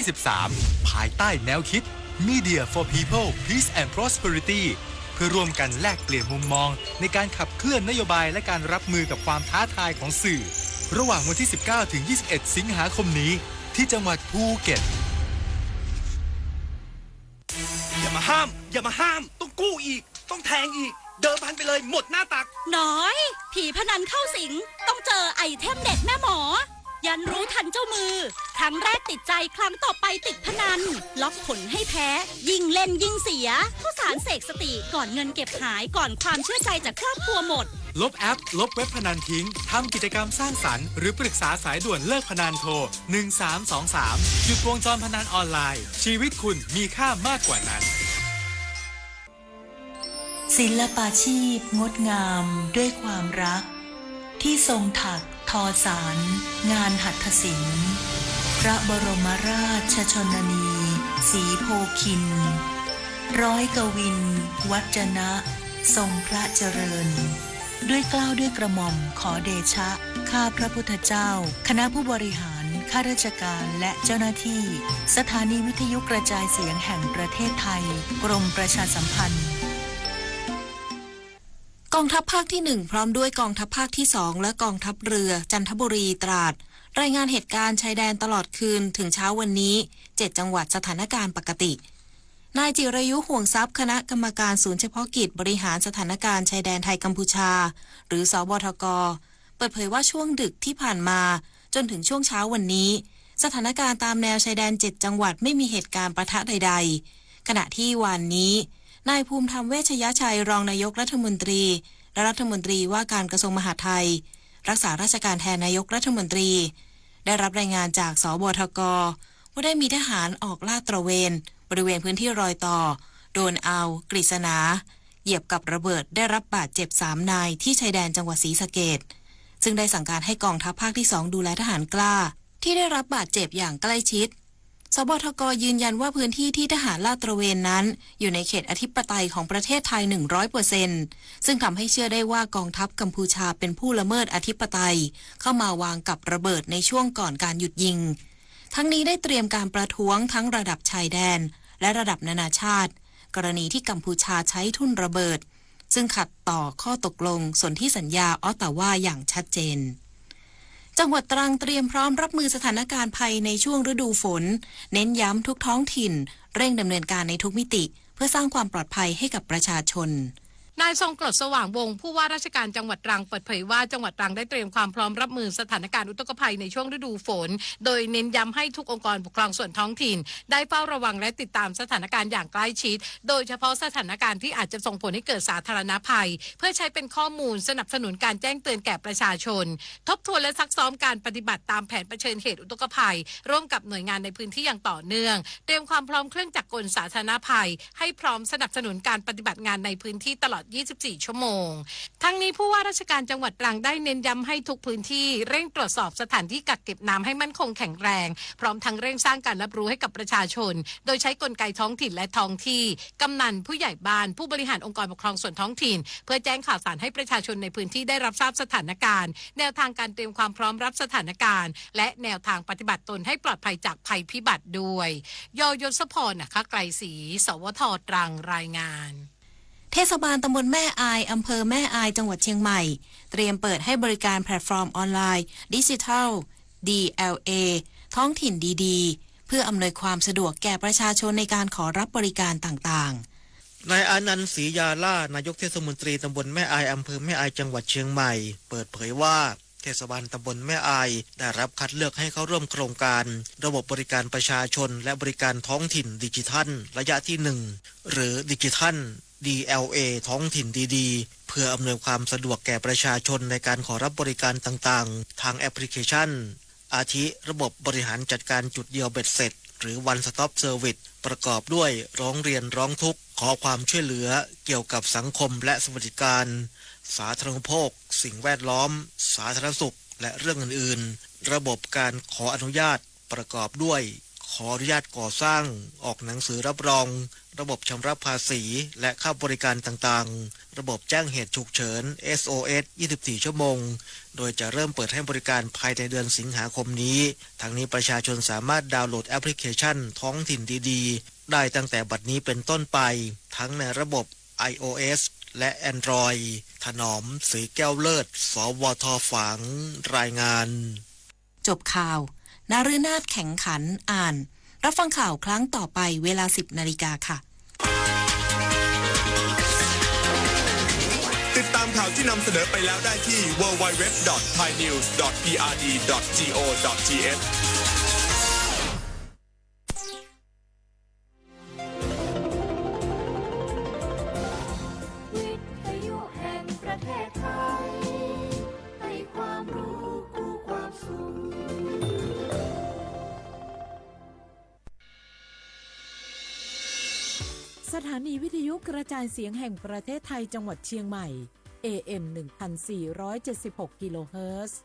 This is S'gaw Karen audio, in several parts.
สิบสาม ภายใต้แนวคิด Media for People, Peace and Prosperity เพื่อร่วมกันแลกเปลี่ยนมุมมองในการขับเคลื่อนนโยบายและการรับมือกับความท้าทายของสื่อ ระหว่างวันที่ สิบเก้า ถึง ยี่สิบเอ็ด สิงหาคมนี้ ที่จังหวัดภูเก็ต อย่ามาห้าม อย่ามาห้าม ต้องกู้อีก ต้องแทงอีก เดิมพันไปเลย หมดหน้าตัก น้อย ผีพนันเข้าสิง ต้องเจอไอเทมเด็ดแม่หมอ ยันรู้ทันเจ้ามือ ครั้งแรกติดใจ ครั้งต่อไปติดพนัน ล็อกผลให้แพ้ ยิ่งเล่นยิ่งเสีย ข้าวสารเสกสติ ก่อนเงินเก็บหาย ก่อนความเชื่อใจจากครอบครัวหมด ลบแอป ลบเว็บพนันทิ้ง ทำกิจกรรมสร้างสรรค์ หรือปรึกษาสายด่วนเลิกพนันโทร หนึ่งสามสองสาม หยุดวงจรพนันออนไลน์ ชีวิตคุณมีค่ามากกว่านั้น ศิลปาชีพงดงามด้วยความรัก ที่ทรงถักทอสารงานหัตถศิลป์ พระบรมราชชนนี ศรีโพธิ์คิน ร้อยกวิน วัจนะ ทรงพระเจริญ ด้วยเกล้าด้วยกระหม่อมขอเดชะ ข้าพระพุทธเจ้า คณะผู้บริหาร ข้าราชการ และเจ้าหน้าที่ สถานีวิทยุกระจายเสียงแห่งประเทศไทย กรมประชาสัมพันธ์ กองทัพภาคที่ หนึ่ง พร้อมด้วยกองทัพภาคที่ สอง และกองทัพเรือ จันทบุรี ตราด รายงานเหตุการณ์ชายแดนตลอดคืนถึงเช้าวันนี้ เจ็ด จังหวัด สถานการณ์ปกติ นายจิรายุ ห่วงทรัพย์ คณะกรรมการศูนย์เฉพาะกิจบริหารสถานการณ์ชายแดนไทยกัมพูชา หรือ สบทก เปิดเผยว่าช่วงดึกที่ผ่านมา จนถึงช่วงเช้าวันนี้ สถานการณ์ตามแนวชายแดน เจ็ด จังหวัดไม่มีเหตุการณ์ปะทะใดๆ ขณะที่วานนี้ นายภูมิธรรม เวชยชัย รองนายกรัฐมนตรี และรัฐมนตรีว่าการกระทรวงมหาดไทย รักษาราชการแทนนายกรัฐมนตรี ได้รับรายงานจาก สบทก ว่าได้มีทหารออกลาดตระเวนบริเวณพื้นที่รอยต่อ โดนเอา กฤษณา เหยียบกับระเบิดได้รับบาดเจ็บสามนายที่ชายแดนจังหวัดศรีสะเกษ ซึ่งได้สั่งการให้กองทัพภาคที่ สอง ดูแลทหารกล้าที่ได้รับบาดเจ็บอย่างใกล้ชิด สบทก ยืนยันว่าพื้นที่ที่ทหารลาดตระเวนนั้นอยู่ในเขตอธิปไตยของประเทศไทย หนึ่งร้อยเปอร์เซ็นต์ ซึ่งทำให้เชื่อได้ว่ากองทัพกัมพูชาเป็นผู้ละเมิดอธิปไตย เข้ามาวางกับระเบิดในช่วงก่อนการหยุดยิง ทั้งนี้ได้เตรียมการประท้วงทั้งระดับชายแดน และระดับนานาชาติ กรณีที่กัมพูชาใช้ทุ่นระเบิด ซึ่งขัดต่อข้อตกลงสนธิสัญญาออตตาวาอย่างชัดเจน จังหวัดตรังเตรียมพร้อมรับมือสถานการณ์ภัยในช่วงฤดูฝน เน้นย้ำทุกท้องถิ่น เร่งดำเนินการในทุกมิติ เพื่อสร้างความปลอดภัยให้กับประชาชน นายทรงกรด สว่างวงศ์ ผู้ว่าราชการจังหวัดตรังเปิดเผยว่าจังหวัดตรังได้เตรียมความพร้อมรับมือสถานการณ์อุทกภัยในช่วงฤดูฝน โดยเน้นย้ำให้ทุกองค์กรปกครองส่วนท้องถิ่น ได้เฝ้าระวังและติดตามสถานการณ์อย่างใกล้ชิด โดยเฉพาะสถานการณ์ที่อาจจะส่งผลให้เกิดสาธารณภัย เพื่อใช้เป็นข้อมูลสนับสนุนการแจ้งเตือนแก่ประชาชน ทบทวนและซักซ้อมการปฏิบัติตามแผนเผชิญเหตุอุทกภัย ร่วมกับหน่วยงานในพื้นที่อย่างต่อเนื่อง เตรียมความพร้อมเครื่องจักรกลสาธารณภัย ให้พร้อมสนับสนุนการปฏิบัติงานในพื้นที่ตลอด ยี่สิบสี่ ชั่วโมง ทั้งนี้ผู้ว่าราชการจังหวัดตรังได้เน้นย้ำให้ทุกพื้นที่เร่งตรวจสอบสถานที่กักเก็บน้ำให้มั่นคงแข็งแรง พร้อมทั้งเร่งสร้างการรับรู้ให้กับประชาชน โดยใช้กลไกท้องถิ่นและท้องที่ กำนัน ผู้ใหญ่บ้าน ผู้บริหารองค์กรปกครองส่วนท้องถิ่น เพื่อแจ้งข่าวสารให้ประชาชนในพื้นที่ได้รับทราบสถานการณ์ แนวทางการเตรียมความพร้อมรับสถานการณ์ และแนวทางปฏิบัติตนให้ปลอดภัยจากภัยพิบัติด้วย ยยศพร อัครไกรศรี สวท ตรัง รายงาน เทศบาลตำบลแม่อาย อำเภอแม่อาย จังหวัดเชียงใหม่ เตรียมเปิดให้บริการแพลตฟอร์มออนไลน์ดิจิทัล ดีแอลเอ ท้องถิ่นดีๆ เพื่ออำนวยความสะดวกแก่ประชาชนในการขอรับบริการต่างๆ นายอานันต์ ศรียาล่า นายกเทศมนตรีตำบลแม่อาย อำเภอแม่อาย จังหวัดเชียงใหม่ เปิดเผยว่า เทศบาลตำบลแม่อาย ได้รับคัดเลือกให้เข้าร่วมโครงการระบบบริการประชาชน และบริการท้องถิ่นดิจิทัล ระยะที่ หนึ่ง หรือดิจิทัล ดีแอลเอ ท้องถิ่นดีๆ เพื่ออำนวยความสะดวกแก่ประชาชนในการขอรับบริการต่างๆ ทางแอปพลิเคชัน อาทิระบบบริหารจัดการจุดเดียวเบ็ดเสร็จ หรือ One Stop Service ประกอบด้วยร้องเรียนร้องทุกข์ ขอความช่วยเหลือเกี่ยวกับสังคมและสวัสดิการ สาธารณูปโภค สิ่งแวดล้อม สาธารณสุข และเรื่องอื่นๆ ระบบการขออนุญาต ประกอบด้วย ขออนุญาตก่อสร้าง ออกหนังสือรับรอง ระบบชำระภาษี และค่าบริการต่างๆ ระบบแจ้งเหตุฉุกเฉิน เอส โอ เอส ยี่สิบสี่ ชั่วโมง โดยจะเริ่มเปิดให้บริการภายในเดือนสิงหาคมนี้ ทั้งนี้ประชาชนสามารถดาวน์โหลดแอปพลิเคชันท้องถิ่นดีๆ ได้ตั้งแต่บัดนี้เป็นต้นไป ทั้งในระบบ ไอโอเอส และ แอนดรอยด์ ถนอม ศรีแก้วเลิศ สวท ฝาง รายงาน จบข่าว นฤนาถ แข็งขัน อ่าน รับฟังข่าวครั้งต่อไปเวลา สิบนาฬิกาค่ะ ติดตามข่าวที่นำเสนอไปแล้วได้ที่ ดับเบิลยู ดับเบิลยู ดับเบิลยู ดอท ไทยนิวส์ ดอท พีอาร์ดี ดอท จี โอ ดอท ที เอช วิทยุแห่งประเทศไทย ให้ความรู้คู่ความสุข สถานีวิทยุกระจายเสียงแห่งประเทศไทยจังหวัดเชียงใหม่ เอ เอ็ม หนึ่งพันสี่ร้อยเจ็ดสิบหก กิโลเฮิรตซ์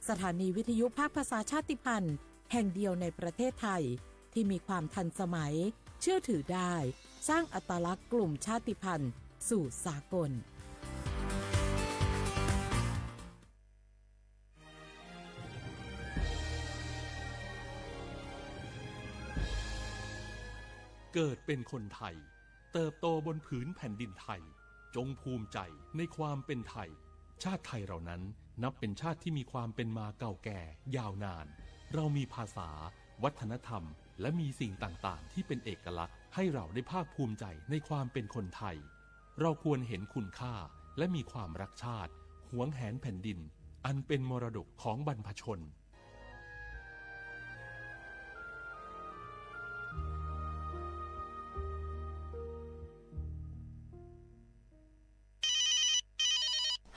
สถานีวิทยุภาคภาษาชาติพันธุ์แห่งเดียวในประเทศไทย ที่มีความทันสมัย เชื่อถือได้ สร้างอัตลักษณ์กลุ่มชาติพันธุ์สู่สากล เกิดเป็นคนไทย เติบโตบนผืนแผ่นดินไทย จงภูมิใจในความเป็นไทย ชาติไทยเรานั้นนับเป็นชาติที่มีความเป็นมาเก่าแก่ยาวนาน เรามีภาษา วัฒนธรรม และมีสิ่งต่างๆ ที่เป็นเอกลักษณ์ ให้เราได้ภาคภูมิใจในความเป็นคนไทย เราควรเห็นคุณค่า และมีความรักชาติ หวงแหนแผ่นดิน อันเป็นมรดกของบรรพชน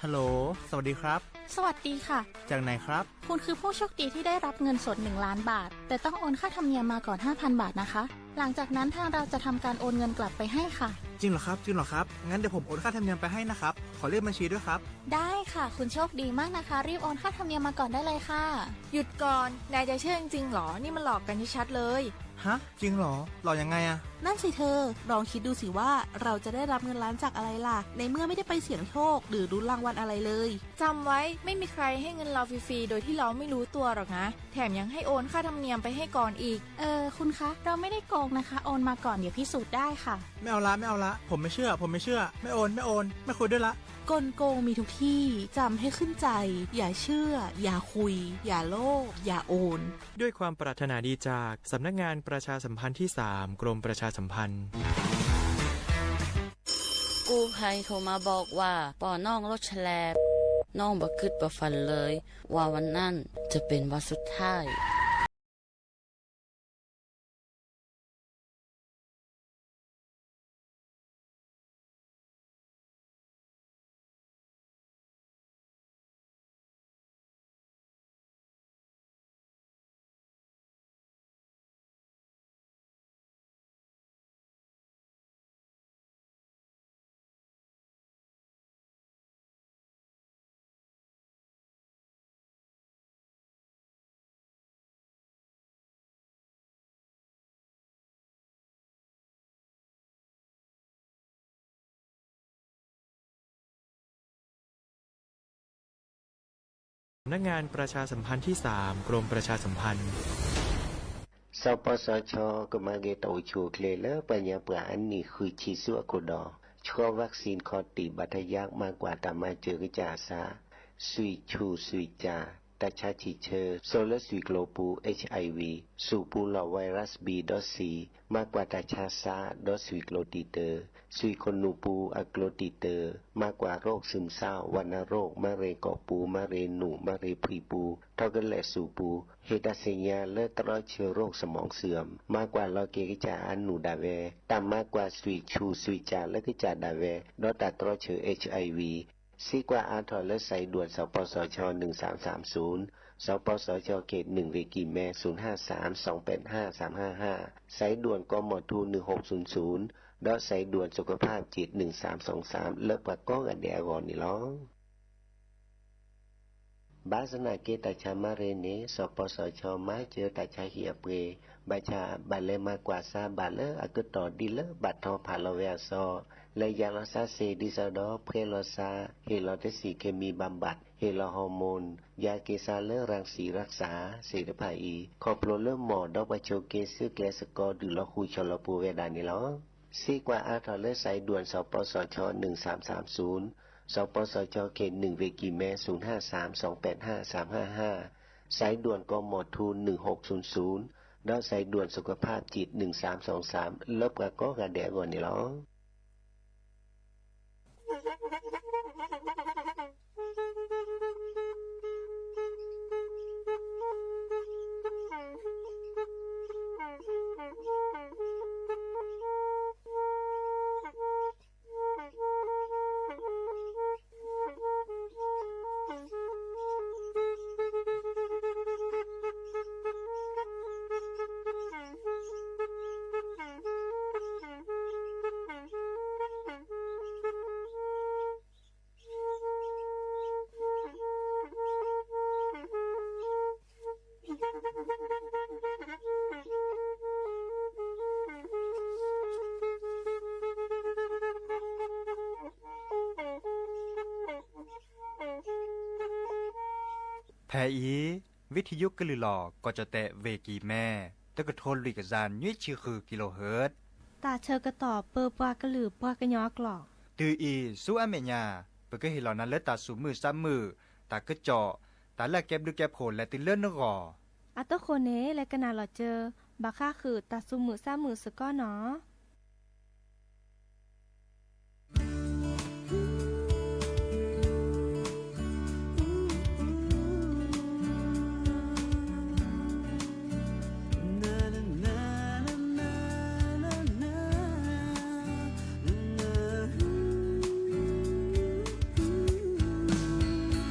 ฮัลโหล สวัสดีครับ สวัสดีค่ะ จากไหนครับ คุณคือผู้โชคดีที่ได้รับเงินสด หนึ่งล้านบาท แต่ต้องโอนค่าธรรมเนียมมาก่อน ห้าพันบาทนะคะ หลังจากนั้นทางเราจะทำการโอนเงินกลับไปให้ค่ะ จริงเหรอครับ จริงเหรอครับ งั้นเดี๋ยวผมโอนค่าธรรมเนียมไปให้นะครับ ขอเลขบัญชีด้วยครับ ได้ค่ะ คุณโชคดีมากนะคะ รีบโอนค่าธรรมเนียมมาก่อนได้เลยค่ะ หยุดก่อน นายจะเชื่อจริงๆหรอ นี่มันหลอกกันชัดๆเลย ฮะ จริงเหรอ หลอกยังไงอะ นั่นสิเธอ ลองคิดดูสิว่าเราจะได้รับเงินล้านจากอะไรล่ะ ในเมื่อไม่ได้ไปเสี่ยงโชค หรือลุ้นรางวัลอะไรเลย จำไว้ ไม่มีใครให้เงินเราฟรีๆ โดยที่เราไม่รู้ตัวหรอกนะ แถมยังให้โอนค่าธรรมเนียมไปให้ก่อนอีก เออ คุณคะ เราไม่ได้โกงนะคะ โอนมาก่อน เดี๋ยวพิสูจน์ได้ค่ะ ไม่เอาละ ไม่เอาละ ผมไม่เชื่อ ผมไม่เชื่อ ไม่โอน ไม่โอน ไม่คุยด้วยละ กลโกงมีทุกที่ จำให้ขึ้นใจ อย่าเชื่อ อย่าคุย อย่าโลภ อย่าโอน ด้วยความปรารถนาดีจากสำนักงานประชาสัมพันธ์ที่สาม กรมประชาสัมพันธ์ กู้ภัยโทรมาบอกว่า ปอน้องรถแฉลบ น้องบ่คิดบ่ฝันเลย ว่าวันนั้นจะเป็นวันสุดท้าย สำนักงานประชาสัมพันธ์ที่สาม กรมประชาสัมพันธ์ สปสช ကမၤဂ့ၤတၢ်အိၣ်ဆူၣ်အိၣ်ချ့လၢ ပှၤကညီပှၤအနံၣ်ဃုဆံဆူအခိၣ်ဒီး ဆှီ vaccine ခီၣ်တံၢ်ဘၣ်တယၢ် မၤကွၢ်တၢ်မၤစၢၤကစၢ်အစး စွံၣ်ဆူၣ်စွံၣ်ကၠၣ် တၢ်ဆါဆံၣ်ဆၢ စိာ်လၢစွံၣ်ကျိၤပူၤ HIV ဆူၣ်ပူၤလီၢ် virus B ဒီး C မၤကွၢ်တၢ်ဆါစး ဒီးစွံၣ်ကျိၤတံာ်တၢၢ် စွံၣ်ခိၣ်နူာ်ပူၤအကျိၤတံာ်တၢၢ် မၤကွၢ် โรคซึมเศร้า ဝဏ္ณโรค မၤရ့ၣ်ကီၢ်ပူၤ မၤရ့ၣ်နူာ် မၤရ့ၣ်ဖှံပူၤ ထီၣ်ကလဲာ်ဆူၣ်ပူၤ ဟ့ၣ်တၢ်သ့ၣ်ညါလၢတြီဆၢ โรคสมองเสื่อม မၤကွၢ်လီၤက့ၤကစၢ်အနူၢ်ဒၣ်ဝဲ တၢ်မၤကွၢ်စွံၣ်ဆူၣ်စွံၣ်ကၠၣ်လၢကစၢ်ဒၣ်ဝဲ ဒီးတၢ်တြီဆၢ HIV စံးကွၢ်အါထီၣ်လၢ สายด่วน สปสช หนึ่งสามสามศูนย์ สปสช เขตหนึ่ง เวกีแม ศูนย์ห้าสาม สองแปดห้า สามห้าห้า สายด่วน กมธ หนึ่งหกศูนย์ศูนย์ ဒီး สายด่วนสุขภาพจิต หนึ่งสามสองสาม လၢပှၤကိးဂၤဒဲးအဂီၢ်န့ၣ်လီၤ. ဘၣ်ဆၣ်သနာ်က့ တၢ်ဆါမၤရ့န့ၣ် စပစၢ်ဆီ မၤစၢၤတၢ်ဆါဟံၣ်အပှ့ၤ ဘၣ်ဆၣ်ဘၣ်လဲၤမၤကွၢ်စါဘၣ်လၢအကတီၢ်ဒ်လၢဘၣ်ထီၣ်ဖးလီၤဝဲအစီ, လဲၤယၤလီၤစါစ့ၢ်ဒ်သိးဒီး ဖှဲလီၤစါ, ဟ့ၣ်လီၤတဆံၣ် chemical ဘၣ်ဘၣ်, ဟ့ၣ်လီၤ hormone, ယၤက့ၤစါလၢ ရၢၢ်စံၣ်ရၢၢ်စၢ် သ့ၣ်တဖၣ်အံၤ ခီဖျိလၢမီၢ်ဒီးပှၤဆိးက့ဆူကျဲစကီး ဒုးလီၤဃုာ်ဆီလီၤပူၤဝဲဒၣ်န့ၣ်လီၤ. စ့ကွၢ်အါထီၣ်လၢ စဲးဒူၣ် စီၤပီစီၤခၠီ နုၢ်သၢမ်သၢမ်သုၣ်, စီၤပီစီၤခၠီ ခ့ၣ်နုၢ် ဝ့ၢ်ကံၢ်မဲ သုၣ်ဟၣ်သၢမ် သွင်ပၢၢ်ဟၣ် သၢမ်ဟၣ်ဟၣ်, စဲးဒူၣ် ကီၢ်မီၢ်ထူ နုၢ်ဟူၣ်သုၣ်သုၣ်, ဒီးစဲးဒူၣ် สุขภาพจิต နုၢ်သၢမ်သွင်သၢမ် လၢပှၤကိးဂၤဒဲးအဂီၢ်န့ၣ်လီၤ. ဖဲအံၤ ဝံထံယိကလုၢ်လီၢ် ကီၢ်ကၠီၣ်တဲၣ် ဝ့ၢ်ကံၢ်မဲ တကထိလွံၢ်ကယၤနွံဆံဃု kilohertz တၢ်ဆၢကတီၢ်ပၢပှၤကလုာ်ပှၤကညီအကျိာ်. တုၤအံၤဆူအမဲာ်ညါ ပကဟ့ၣ်လီၤနၤလၢတၢ်သူၣ်မုာ်သးမုာ်, တၢ်ကစီၣ်, တၢ်လၢအကဲဘျုးကဲဖှိၣ်လဲၤတုၤလၢနဂီၢ်. အတဃိန့ၣ် လဲၤကနၣ်လီၤစၢၤ ဘၣ်ဃးဃုာ်တၢ်သူၣ်မုာ်သးမုာ်စ့ၢ်ကီးနီၤ.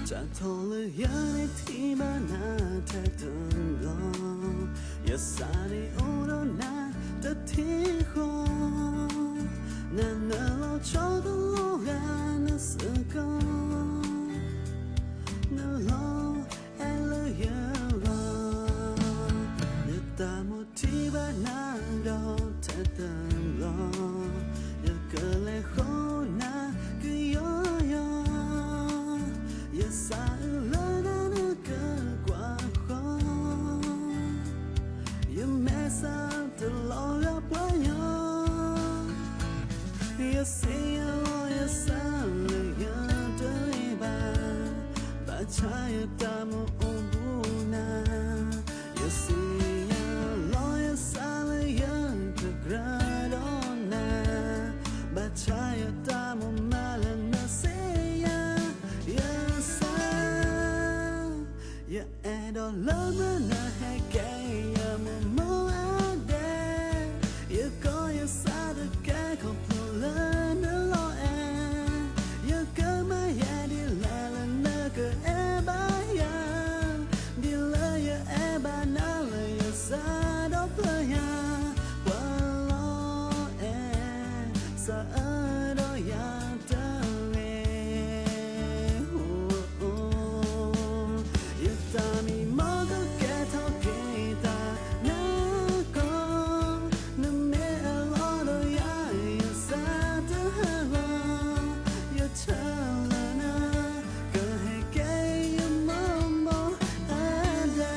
တၢ်ထီၣ်လၢယၤန့ၣ်ထံၣ်ဘၣ်နၤထဲတဘျီ, ယသးန့ၣ်အိၣ်ဒီးနၤတထံၣ်ဃီ, နနၢ်လီၤဆီတလီၤဂာ်နစ့ၢ်ကီး, နလီၤအဲၣ်လၢယဂီၢ်, ယတၢ်မိၣ်ထံၣ်ဘၣ်နၤဒီးထဲတဘျီ, ယကလဲၤဃီနၤကယီယီ, ယသးအုးလၢနၤနကကွၢ်ဃီ, ယမဲာ်ဆှးတလီၤဂာ်ပှၤညီ, ယစံးယၤလီၤယသးလၢယတဂ့ၤဘၣ်, ဘၣ်ဆၣ်ယတၢ်မ့ၢ်အိၣ်ဘူးနၤ, ယစံးယၤလီၤယသးလၢယတကြၢးဒီးနၤ, ဘၣ်ဆၣ်ယတၢ်မ့ၢ်မၤလၢနစံးယၤ, ယသး ယအဲၣ်ဒိးလၢမနုၤဟဲကဲယမိၢ်မိၢ်အဒဲ, ယကီၢ်ယသးတကဲခီဖျိလၢနလီၤအဲၣ်, ယကမၤယဲဒ်လဲၣ်လၢနကအဲၣ်ဘၣ်ယၤ, ဒ်လၢယအဲၣ်ဘၣ်နၤလၢယသးဒီဖျၢၣ်ညါ, ပှၤလီၤအဲၣ် သးအၢဒီးယၤတဂ့ၤ, ယတၢ်မံမီၢ်ကကဲထီၣ်က့ၤတၢ်နၢ်ကီၢ်, နမ့ၢ်အလီၢ်ဒီးယၤ ယသးတဟးဂီၤ, ယဆၢလၢနၤ ကဟဲကဲယမိၢ်မိၢ်အဒဲ.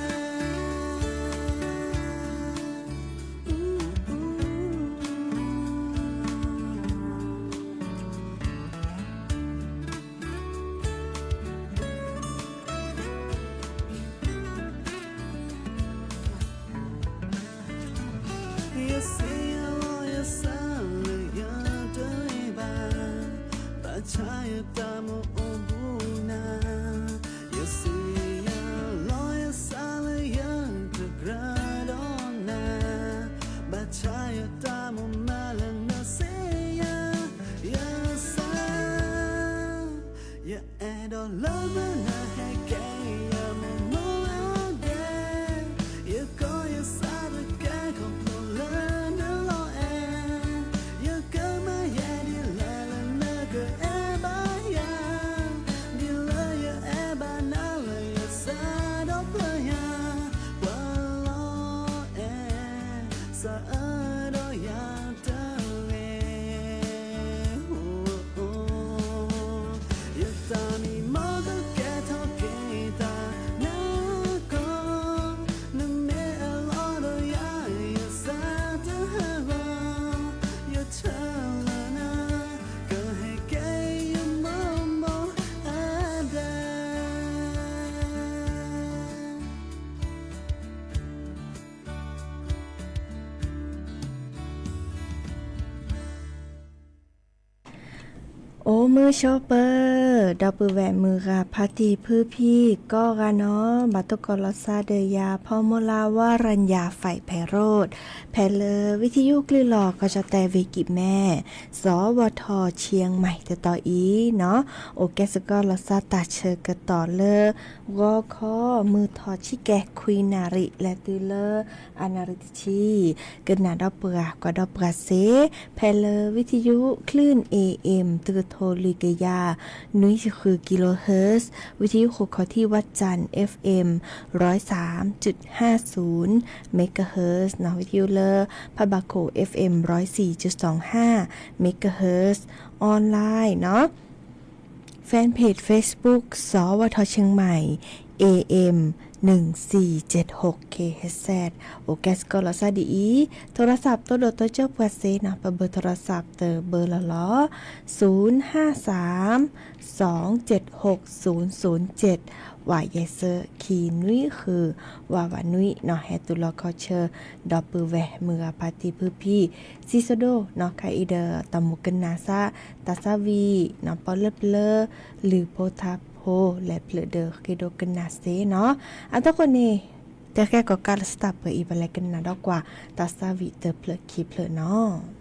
ယစံးယၤလီၤယသးလၢယတဂ့ၤဘၣ်, ဘၣ်ဆၣ်ယတၢ်မ့ၢ်အိၣ်ဘူးနၤ, ယစံးယၤလီၤယသးလၢယတကြၢးဒီးနၤ, ဘၣ်ဆၣ်ယတၢ်မ့ၢ်မၤလၢနစံးယၤ, ယသး ယအဲၣ်ဒိးလၢမနုၤဟဲကဲယမိၢ်မိၢ်အဒဲ, ယကီၢ်ယသးတကဲခီဖျိလၢနလီၤအဲၣ်, ယကမၤယဲဒ်လဲၣ်လၢနကအဲၣ်ဘၣ်ယၤ, ယတဂ့ၤ, ယတၢ်မံမီၢ်ကကဲထီၣ်က့ၤတၢ်နါ, နမ့ၢ်အလီၢ်ဒီးယၤ ယစးတဟၢဘၣ်, ယဆၢလၢနၤ ကဟဲက့ၤယမိၢ်မိၢ်အဒါ. အိၣ်မုာ်ဆိးပၢၤ ဒီပုၢ်ဝဲၢ်မုၢ်ဂၤဖါတံၢ်ဖုဖံကိးဂၤနီၤ, ဘၣ်သကိးလီၤစၢ်ဒီးယၤ ဖီမိၢ်လါ ဝရၣ်ညါ ဖဲးဖဲးရိၣ်, ဖဲလၢဝံသယုၣ်ကလုၢ်လီၤကီၢ်ကၠီၣ်တဲၣ် ဝ့ၢ်ကံးမဲၢ်, စီၤဝီၤထီၣ်ဆံမၤတတီၤအံၤနီၤ, အိၣ်ကဲစ့ၢ်ကီးလီၤစၢ်တၢ်ဆၢကတီၢ်လၢ ဂီၤခီ မုၢ်ထီၣ်ဆံကဲး ခွံနၣ်ရံၣ် လဲၤတုၤလၢ အနၣ်ရံၣ်တဆံ, ကနၣ်ဒီးပှၤ ကွၢ်ဒီးပှၤစ့ၢ်, ဖဲလၢဝံသယုၣ် คลื่น เอ เอ็ม သုးကထိလွံၢ်ကယၤ နွံဆံဃု kilohertz, ဝံသယုၣ်ဃိခီထံၣ် ဝၣ်စၣ် เอฟเอ็ม ร้อยสามจุดห้าศูนย์ megahertz နီၤ, ဝံသယုၣ်လၢ ဖးဘးခိၣ် เอฟเอ็ม ร้อยสี่จุดสองห้า megahertz, online နီၤ Fanpage Facebook စီၤဝီၤထီၣ်ဆံမၤ เอ เอ็ม หนึ่งสี่เจ็ดหก เค เอช เซด အိၣ်ကဲစ့ၢ်ကီးလီၤစၢ်ဒ်အံၤ, โทรศัพท์ တိၢ်ဒိၣ်တိၢ်ကၠိပှၤစ့နီၤ, ပဘၢ โทรศัพท์ တဘၢလီၤလီၤ, ศูนย์ห้าสาม สองเจ็ดหก ศูนย์ศูนย์เจ็ด ဝးယဲၢ်ဆၢ ခံနွံဃု ဝးဝးနွံနီၤ, ဟဲတုၤလီၤခီဆၢ ဒီပုၢ်ဝဲၢ်မုၢ်ဂၤဖါတံၢ်ဖုဖံ စံးဆၢဒိၣ်နီၤ, ခဲအံၤဒီးတၢ်မူကနၣ်စၢ် တၢ်သးဝံၣ်နီၤ, ပီလၢပျၢၤ လုၢ်ဖိထါဖိ လဲၤဖျၢၣ်ဒီးဃ့ဒိကနၣ်စ့နီၤ, အသကိးန့ၣ် တၢ်ဃဲကီးကးလၢစတၢ်ပှဲၤအံၤ ပလဲၤကနၣ်ဒီးကွၢ် တၢ်သးဝံၣ်တဖျၢၣ်ခံဖျၢၣ်နီၤ.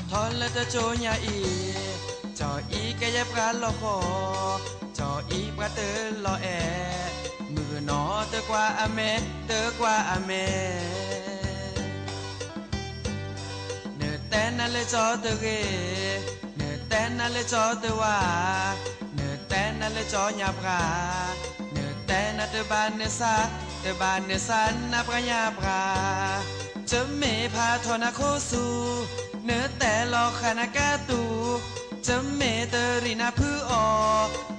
ထီၣ်လၢတကၠိညါအံၤ, ကၠီအံၤကဲယဲၢ်ပှၤလီၤဃီ, ကၠီအံၤပှၤတလီၤအဲၣ်, မုၣ်ကနီၤတကွၢ်အမဲာ်, တကွၢ်အမဲာ်. နတဲနၤလၢကၠီတဂ့ၤ, နတဲနၤလၢကၠီတဝါ, နတဲနၤလၢကၠီညါပှၤ, နတဲနၤတဘၣ်နသး, တဘၣ်နသးနၤပှၤညါပှၤ. ကၠီမ့ၢ်ဖးထီၣ်နၤခိၣ်ဆူ, နတဲလီၤဃာ်နကါတူ, ကၠီမ့ၢ်တရံးနၤဖုအီၤ,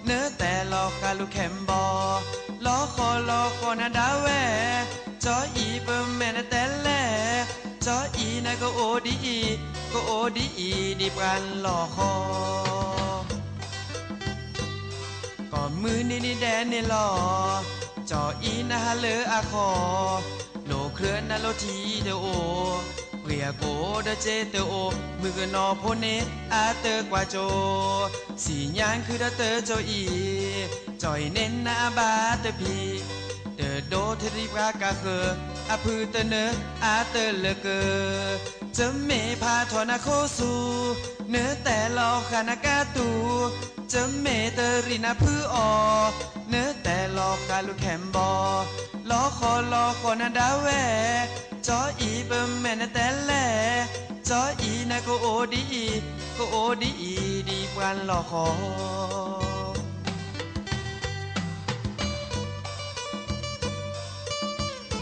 နတဲလီၤဃာ်လူၤခဲးဘီ, လီၤဃီလီၤဃီနၤဒၣ်ဝဲ, ကၠီအံၤပမဲာ်နတဲလဲၣ်, ကၠီအံၤနကအိၣ်ဒ်အံၤ, ကအိၣ်ဒ်အံၤဒ်ပှၤလီၤဃီ. ကိးမုၢ်နံၤဒဲးန့ၣ်လီၤ, ကၠီအံၤနဟးလၢအဃီ, လိာ်ချၢနၤလိာ်ထံတအိၣ်, ပှ့ၤအကိာ်ဒီးစ့တအိၣ်, မုၣ်ကနီၤဖိန့ၣ်အတကွၢ်ကၠိ, စံၣ်ညါခုဒီးတကၠိအံၤ, ကၠီအံၤန့ၣ်နအဘၣ်တဖံး, တဒိးထီၣ်ဒံးပှၤကါဃၢၤ, အဖုတနၢၤအတလၢကၢၤ. ကၠီမ့ၢ်ဖးထီၣ်နၤခိၣ်ဆူ, နတဲလီၤဃာ်နကါတူ, ကၠီမ့ၢ်တရံးနၤဖုအီၤ, နတဲလီၤဃာ်လူၤခဲးဘီ, လီၤဃီလီၤဃီနၤဒၣ်ဝဲ, ကၠီအံၤပမဲာ်နတဲလဲၣ်, ကၠီအံၤနကအိၣ်ဒ်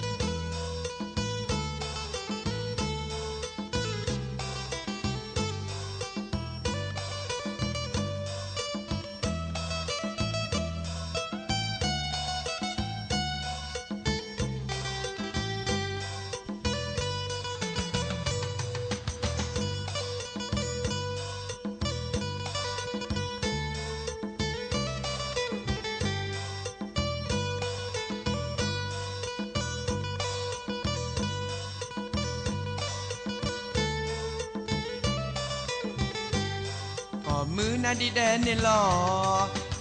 အံၤ, ကအိၣ်ဒ်အံၤဒ်ပှၤလီၤဃီ. ကိးမုၢ်နံၤဒဲးန့ၣ်လီၤ,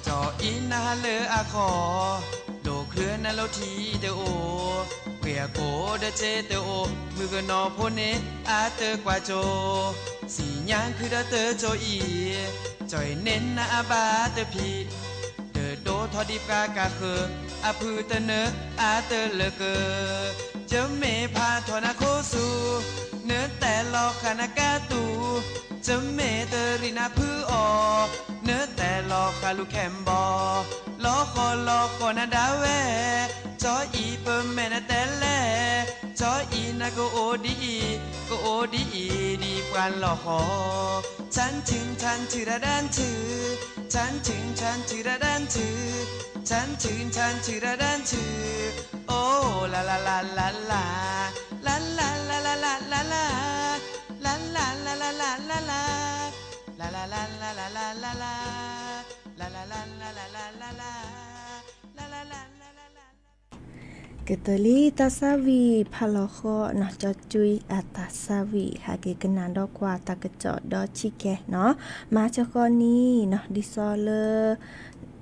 ကၠီအံၤနဟးလၢအဃီ, လိာ်ချၢနၤလိာ်ထံတအိၣ်, ပှ့ၤအကိာ်ဒီးစ့တအိၣ်, မုၣ်ကနီၤဖိန့ၣ်အတကွၢ်ကၠိ, စံၣ်ညါခုဒီးတကၠိအံၤ, ကၠီအံၤန့ၣ်နအဘၣ်တဖံး, တဒိးထီၣ်ဒံးပှၤကါဃၢၤ, အဖုတနၢၤအတလၢကၢၤ. ကၠီမ့ၢ်ဖးထီၣ်နၤခိၣ်ဆူ, နတဲလီၤဃာ်နကါတူ, ကၠီမ့ၢ်တရံးနၤဖုအီၤ, နတဲလီၤဃာ်လူၤခဲးဘီ, လီၤဃီလီၤဃီနၤဒၣ်ဝဲ, ကၠီအံၤပမဲာ်နတဲလဲၣ်, ကၠီအံၤနကအိၣ်ဒ်အံၤ, ကအိၣ်ဒ်အံၤဒ်ပှၤလီၤဃီ. ဆၣ်ဆူၣ်ဆၣ်ဆူၣ်ရၣ်ဒၣ်ဆူၣ်, ဆၣ်ဆူၣ်ဆၣ်ဆူၣ်ရၣ်ဒၣ်ဆူၣ်, ဆၣ်ဆူၣ်ဆၣ်ဆူၣ်ရၣ်ဒၣ်ဆူၣ်, အိၣ်လါလါလါလါလါ, လါလါလါလါလါလါလါ, လါလါလါလါလါလါလါ, လါလါလါလါလါလါလါ, လါလါလါလါလါလါလါ, လါလါလါလါလါလါ. ကတၢၢ်လံတၢ်သးဝံၣ်ဖးလီၤဃီနီၤ, ကၠီကွံအတၢ်သးဝံၣ် ဟဲက့ၤကနၣ်ဒီးကွၢ်တၢ်ကစီၣ်ဒီးဆံးကဲနီၤ, မၤစၢၤဃီနံၤနီၤ, ဒ်သိးလၢ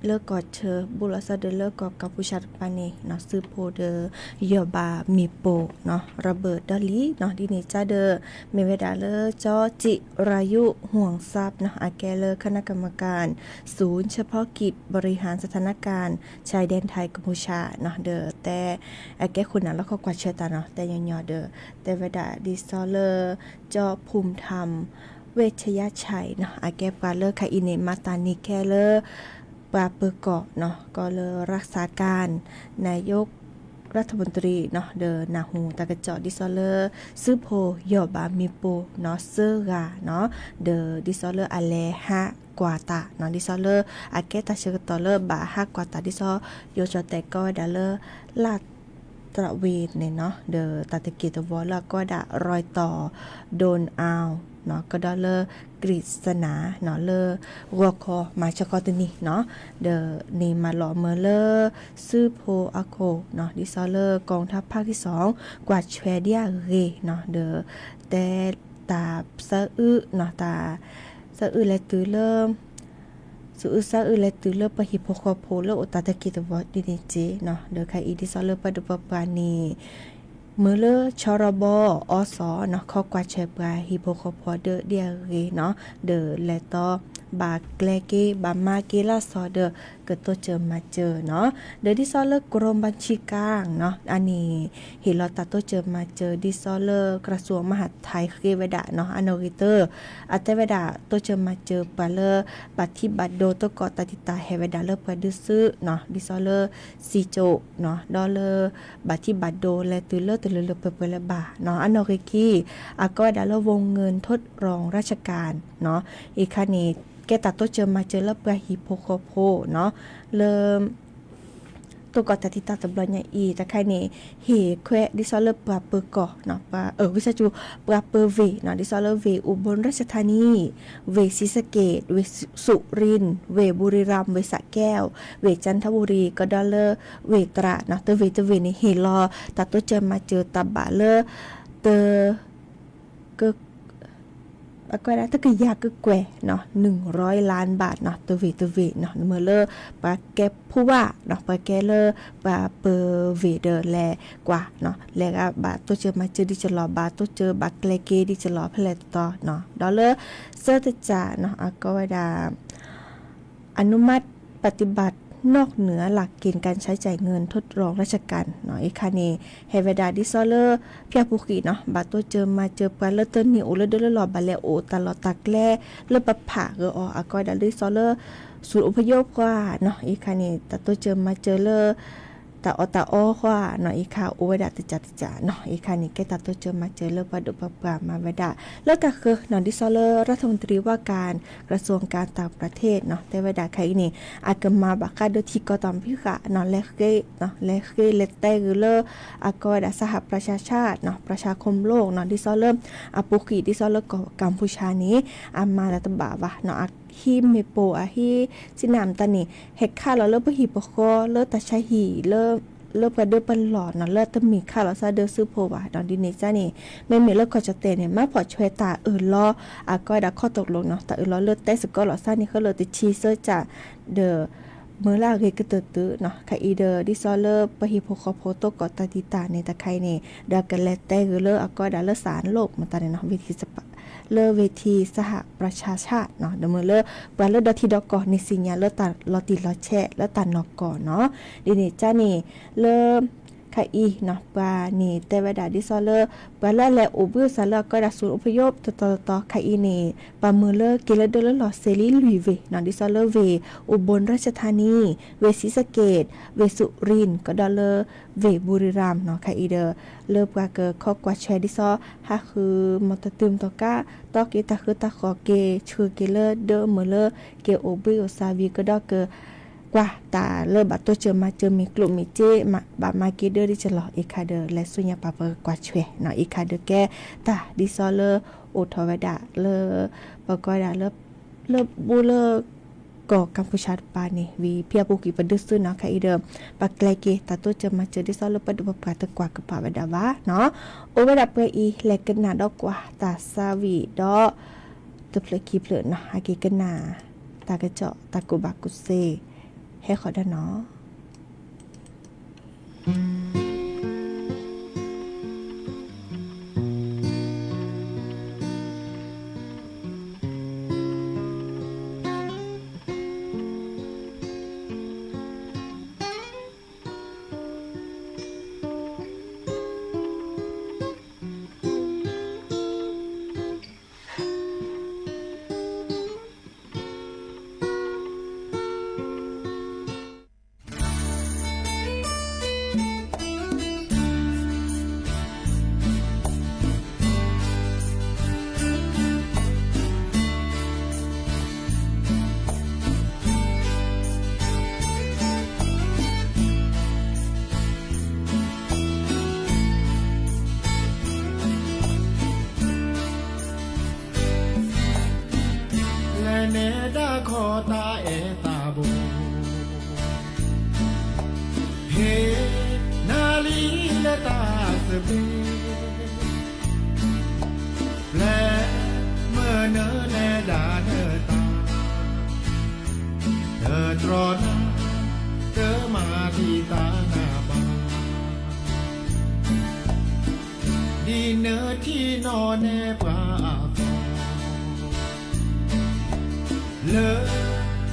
လၢကီၢ်ဆၢ ဘူးလိာ်သးဒီးလၢကီၢ်ကီၢ်ပူၤစးတပၤန့ၣ်နီၤ, သုးဖိဒီးယီၢ်ဘးမ့ၣ်ပိၢ်နီၤ ရဘၢၣ်ဒီလံနီၤ, ဒ်န့ၣ်ကဒီး မ့ၢ်ဝဲဒၣ်လၢ ကၠီကွံရၤယူၣ် ဟူၣ်စၢ်နီၤ, အကဲလၢ คณะกรรมการ ศูนย์เฉพาะกิจบริหารสถานการณ์ชายแดนไทยกัมพูชาနီၤ, ဒီးတဲ အကဲဃုာ်နၢ်လီၢ်ခီကွၢ်ဆၢတၢ်နီၤ, တဲညီညီဒီး တဲဝဲဒၣ်ဒ်သိးလၢ ကၠီဖူၣ်ထၣ် ဝ့ၢ်ဆယါဆဲးနီၤ, အကဲပှၤလၢခဲအံၤန့ၣ် မၤတၢ်န့ၢ်ခဲလၢ ပှၤပၢၤကီၢ်နီၤ, ကီၢ်လၢ รักษาการนายกรัฐมนตรี နီၤ, ဒီးနၢ်ဟူတၢ်ကစီၣ်ဒ်သိးလၢ သုးဖိယီၢ်ဘးမ့ၣ်ပိၢ်နီၤ သၢဂၤနီၤ, ဒီးဒ်သိးလၢအလဲၤဟးကွၢ်တၢ်နီၤ, ဒ်သိးလၢ အကဲတၢ်ဆၢကတီၢ်လၢဘၣ်ဟးကွၢ်တၢ်ဒ်သိး ယိၤကၠီၣ်တဲာ်ကိးဝဲဒၣ်လၢ လၢ် တရးဝ့ၤန့ၣ်နီၤ, ဒီးတၢ်တက့ၢ်တဝီလၢအကိးဝဲဒၣ် รอยต่อโดนเอา နီၤ, ကဒီးလၢ กฤษณาနီၤ, လၢဂီၤခီမၤစၢၤဃီတနံၤနီၤ, ဒီးန့ၣ်မၤလီၤမၢလၢ သုးဖိအခိၣ်နီၤ, ဒ်သိးလၢ กองทัพภาคที่สอง ကွၢ်ဆွဲဒံးအဂ့ၢ်နီၤ, ဒီးတဲတၢ်သးအုးနီၤ, တၢ်သးအုးလဲၤတုၤလၢ သးအုးသးအုးလဲၤတုၤလၢပှၤဟံၣ်ဖိဃီဖိလၢအိၣ်တၢ်တက့ၢ်တဝီဒ်န့ၣ်က့နီၤ, ဒီးခဲအံၤဒ်သိးလၢပှၤဒီးပှၤပှၤန့ၣ် မ့ၢ်လၢဆီရီဘီအီစီၣ်နီၤ ခီကွၢ်ဆၢၣ်ပှၤဟံၣ်ဖိဃီဖိဒၢဒ်အဂ့ၢ်နီၤ, ဒီးလဲၤတီ ဘၣ်ကျဲက့ၤ ဘၣ်မၤက့ၤလၢအစီၣ်ဒီး ကတိစၢၤမၤစၢၤနီၤ, ဒီးဒ်သိးလၢ กรมบัญชีกลางနီၤ အန့ၣ် ဟ့ၣ်လီၤတၢ်တိစၢၤမၤစၢၤ ဒ်သိးလၢ กระทรวงมหาดไทย ဃ့ဝဲဒၣ်နီၤ အနီၣ်ဂံၢ်တၢ အတဲဝဲဒၣ် တိစၢၤမၤစၢၤပှၤလၢ ဘၣ်ထံဘၣ်ဒိ တိၢ်ကီၢ်တၢ်တံာ်တာ်ဟဲဝဲဒၣ်လၢပှၤဒုးစုနီၤ ဒ်သိးလၢ စံၣ်ကၠိၣ်နီၤ ဒီးလၢ ဘၣ်ထံဘၣ်ဒိလဲၤတုၤလၢတလၢလၢပှဲၤပှဲၤလၢၤဘၣ်နီၤ, အနီၣ်ဂံၢ်ခံ အကိးဝဲဒၣ်လၢ วงเงินทดลองราชการနီၤ, အံၤခါန့ၣ် ကဲတၢ်တိစၢၤမၤစၢၤလၢပှၤဟံၣ်ဖိဃီဖိနီၤ လၢ တိၢ်ကီၢ်တၢ်တံာ်တာ်တဘျီညါအံၤ တခါအံၤန့ၣ် ဟ့ၣ်ခွဲးဒ်သိးလၢပှၤပၢၤကီၢ်နီၤ ပှၤ ဝံသကၠူ ပှၤပၢၤဝ့ၢ်နီၤ ဒ်သိးလၢဝ့ၢ် อุบลราชธานี ဝ့ၢ်ศรีสะเกษ ဝ့ၢ်สุรินทร์ ဝ့ၢ်บุรีรัมย์ ဝ့ၢ်สระแก้ว ဝ့ၢ်จันทบุรี ကဒီးလၢ ဝ့ၢ်ตราดနီၤ တဝ့ၢ်တဝ့ၢ်န့ၣ် ဟ့ၣ်လီၤတၢ်တိစၢၤမၤစၢၤတၢ်ဘၣ်လၢ တ က အကွဲးဒၣ်တကယၤကကွဲၢ်နီၤ หนึ่งร้อยล้านบาทနီၤ တဝ့ၢ်တဝ့ၢ်နီၤ မ့ၢ်လၢ ပှၤကဲဖိဝါနီၤ ပှၤကဲလၢ ပှၤပၢၤဝ့ၢ်ဒီးလဲၤကွၢ်နီၤ လဲၤဂၤဘၣ်တိစၢၤမၤစၢၤဒ်ကလီၤ ဘၣ်တိစၢၤဘၣ်ကျဲက့ၤဒ်ကလီၤဖဲလဲၣ်တတီၤနီၤ ဒီးလၢ သၢတစၢ်နီၤ အကိးဝဲဒၣ် อนุมัติปฏิบัตินอกเหนือหลักเกณฑ์การใช้จ่ายเงินทดลองราชการနီၤ အံၤခါန့ၣ် ဟဲဝဲဒၣ်ဒ်သိးလၢ ဖၠၣ်ပူၤဃံးနီၤ ဘၣ်တိစၢၤမၤစၢၤပှၤလၢတန့ၢ်အိၣ်လၢဒၢလၢလီၢ် ဘၣ်လဲၤအိၣ်တၢ်လီၢ်တၢ်ကျဲလၢပဖးဂ့ၤအီၤ အကိးဝဲဒၣ်ဒ်သိးလၢ ศูนย์อพยพခွါနီၤ အံၤခါန့ၣ် တၢ်တိစၢၤမၤစၢၤလၢ တၢ်အီၣ်တၢ်အီခွါနီၤ အံၤခါအိၣ်ဝဲဒၣ်တစၢ်တစၢ်နီၤ အံၤခါန့ၣ် ကဲတၢ်တိစၢၤမၤစၢၤလၢပှၤဒိၣ်ပှၤပှၢ်မၤဝဲဒၣ် လၢတၢ်ဃၢၤနီၤ ဒ်သိးလၢ รัฐมนตรีว่าการกระทรวงการต่างประเทศနီၤ တဲဝဲဒၣ်ခါအံၤန့ၣ် အကမၤဘၣ်ဃးဒီးထံကီၢ်တၢ်မုၢ်ဃာ်နီၤ လဲၤဃ့ လဲၤဃ့လဲၤတဲဂ့ၤလၢ အကိးဝဲဒၣ် สหประชาชาติနီၤ ประชาคมโลกနီၤ ဒ်သိးလၢ အပူၤဃံးဒ်သိးလၢကီၢ်ကမ်พูชาန့ၣ် အမၤတၢ်တဘၣ်ဘၣ်နီၤ အဟံးမ့ၢ်ပိာ် အဟံး စံးနၢ်မတၤန့ၣ် ဟဲခးလီၤလၢပဟံၣ်ပဃီလၢတၢ်ဆါဟံၣ်လၢ လၢပှၤဒၢပလီၢ်နီၤ လၢတမ့ၢ်ခးလီၤစၢ်ဒၢစုဖိဘၣ်နီၤ ဒ်န့ၣ်ကန့ၣ် မ့မ့ၢ်လၢကီၢ်ကၠီၣ်တဲၣ်န့ၣ် မၤဖှီၣ်ဆွဲၤတၢ်အၢၣ်လီၤ အကိးဝဲဒၣ်ခီတကလိာ်နီၤ တၢ်အၢၣ်လီၤလၢတဲစ့ၢ်ကီးလီၤစၢ်န့ၣ် ဃၢလၢတဆံသၢစၢ် ဒီး မၢလၢအဂ့ၤကတၢၢ်တုၤနီၤ ခါအံၤဒီး ဒ်သိးလၢပဟံၣ်ဖိဃီဖိတိၢ်ကီၢ်တၢ်တံာ်တာ်န့ၣ်တခါအံၤန့ၣ် ဒီးကလဲၤတဲဂ့ၤလၢအကိးဝဲဒၣ်လၢ สารโลก မတၤန့ၣ်နီၤ เวทีสภา လၢ เวทีสหประชาชาติနီၤ ဒီးမ့ၢ်လၢ ပှၤလၢဒီထံဒီကီၢ်န့ၣ် သ့ၣ်ညါလၢတၢ်လီၤတံၢ်လီၤဆဲးလၢတၢ်နီၢ်ကီၢ်နီၤ ဒ်န့ၣ်ကန့ၣ် လၢ ခါအံၤနီၤ ပှၤန့ၣ်တဲဝဲဒၣ်ဒ်သိးလၢ ပှၤလၢအလဲၤအိၣ်ဘှံးအိၣ်သါလၢအကိးဝဲဒၣ် ศูนย์อพยพ တတီၤတတီၤခါအံၤန့ၣ် ပှၤမၢလၢက့ၤလၢဒၢလၢလီၢ်စ့လံလွံၢ်ဝ့ၢ်နီၤ ဒ်သိးလၢဝ့ၢ် อุบลราชธานี ဝ့ၢ်ศรีสะเกษ ဝ့ၢ်สุรินทร์ ကဒီးလၢ ဝ့ၢ်บุรีรัมย์နီၤ ခါအံၤဒီး လၢပှၤကခီကွၢ်ဆွဲဒ်သိး ဟးဃုမီၢ်တတုၤမီၢ်တကါ တီက့ၤတၢ်ဃၢတၢ်ဃီၤက့ၤ ဆှၢက့ၤလၢဒၢမၢလၢ က့ၤအိၣ်ဘှံးအိၣ်သါဝံၤကဒီးက ကွၢ်တၢ်လၢဘၣ်တိစၢၤမၤစၢၤမ့ၢ်ကျိၣ်မ့ၢ်စ့ ဘၣ်မၤက့ၤဒၢဒ်ကလီၤ အံၤခါဒီး လဲၤဆူညါပာ်ပှၤကွၢ်ဆွဲနီၤ အံၤခါဒီးကဲတၢ်ဒ်သိးလၢ အိၣ်ထီၣ်ဝဲဒၣ်လၢ ပကိးဝဲဒၣ်လၢ လၢဘိလၢ ကီၢ်ကမ်พูชาတပၤန့ၣ် ဝံၤဖဲအပူၤကွံာ်ပဒုးသုနီၤ ခါအံၤဒီး ပကျဲက့ၤတၢ်တိစၢၤမၤစၢၤဒ်သိးလၢပဒိၣ်ပပှၢ်တကွၢ်ကပာ်ဝဲဒၣ်ဘၣ်နီၤ အိၣ်ဝဲဒၣ်ပှဲၤအံၤ လဲၤကနၣ်ဒီးကွၢ်တၢ်သးဝံၣ်ဒီး တဖျၢၣ်ခံဖျၢၣ်နီၤ ဟဲက့ၤကနၣ် တၢ်ကစီၣ်တၢ်ကူၣ်ဘၣ်ကူၣ်သ့ ဟဲဃီၤဒီးနီၤ လဲၤနဲဒၣ်ခီတၢ်အဲၣ်တၢ်ဘိ ဟ့ၣ်နၤလံလၢတၢ်သဘျ့ ပျဲမုၢ်နၤလဲၤဒၣ်နတၢ် တတြီနၤ တမၤတံာ်တာ်နၤဘၣ် ထံၣ်နီၣ်နဲၣ်ပှၤအသီ လၢ